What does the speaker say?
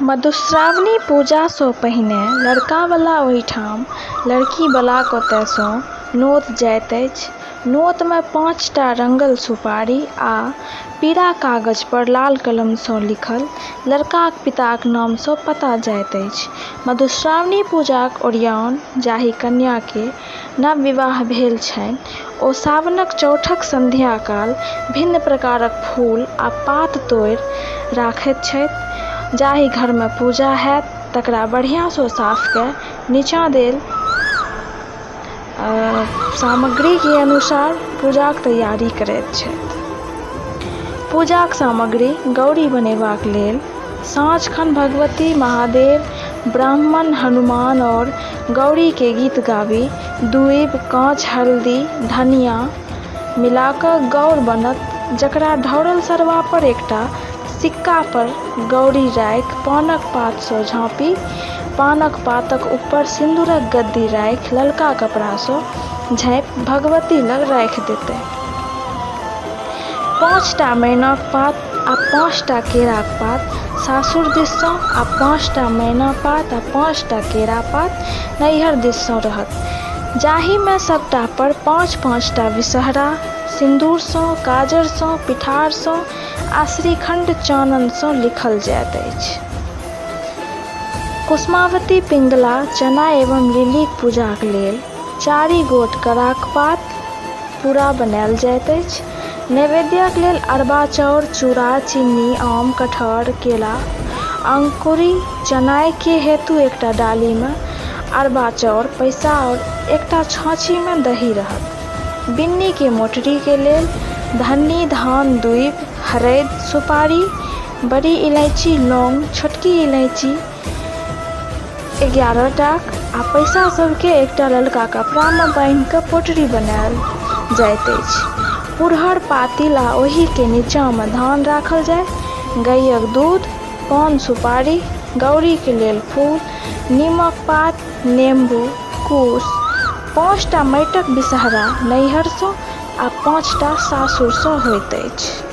मधुश्रावणी पूजा सँ पहिने लड़का वला ओहिठाम लड़की वलाक ओतय सँ नोत जाइत अछि। नोत मे 5 टा रंगल सुपारी आ पीरा कागज पर लाल कलम सँ लिखल लड़काक पिताक नाम सँ पता जाइत अछि। मधुश्रावणी पूजाक ओरियाओन जाहि कन्या के नव विवाह भेल छनि ओ सावनक चौठक संध्या काल भिन्न प्रकारक फूल आ पात तोड़ि राखैत छथि। जाहि घर मे पूजा होयत तकरा बढ़िया सँ साफ कए नीचा देल सामग्री के अनुसार पूजाक तैयारी करैत छथि। पूजाक सामग्री गौरी बनेबाक लेल साँझ खन भगवती, महादेव, ब्राह्मण, हनुमान और गौरी के गीत गाबी दूबि, काँच हल्दी, धनिया मिलाकऽ गौर बनत जकरा ढौरल सरबा पर एकटा सिक्का पर गौरी राखि पानक पात सँ झाँपि पानक पातक ऊपर सिन्दूरक गद्दी राखि ललका कपड़ा सँ झाँपि भगवती लग राखि देतै। 5 टा मैनाक पात आ 5 टा केराक पात सासुर दिस सँ आ 5 टा मैना पात आ 5 टा केरा पात नैहर दिस सँ रहत, जाहि मे सबटा पर 5-5 टा विषहरा सिन्दूर सँ, काजर सँ, पिठार सँ आ श्रीखंड चानन सँ लिखल जाइत अछि। कुसुमावती, पिंगला, चना एवं लिलीक पूजाक लेल 4 गोट कराक पात पूरा बनायल जाइत अछि। नैवेद्यक लेल अरबा चाउर, चूड़ा, चीनी, आम, कटहर, केला, अंकुरी, चनाइ के हेतु एकटा डाली मे अरबा चाउर, पैसा और एकटा छाँछी मे दही रहत। बिन्नी के मोटरी के लेल धन्नी, धान, दूबि, हरदि, सुपारी, बड़ी इलायची, लौंग, छोटकी इलायची 11 टाक आ पैसा सबके एकटा ललका कपड़ा मे बान्हि कऽ पोटरी बनायल जाइत अछि। पुरहर पातिल आ ओहि के नीचा मे धान राखल जाय, गैयक दूध, पान सुपारी, गौरी के लेल फूल, नीमक पात, नेम्बू, कुश, 5 टा माटिक विषहरा नैहर सँ आ 5 टा सासुर सँ होइत अछि।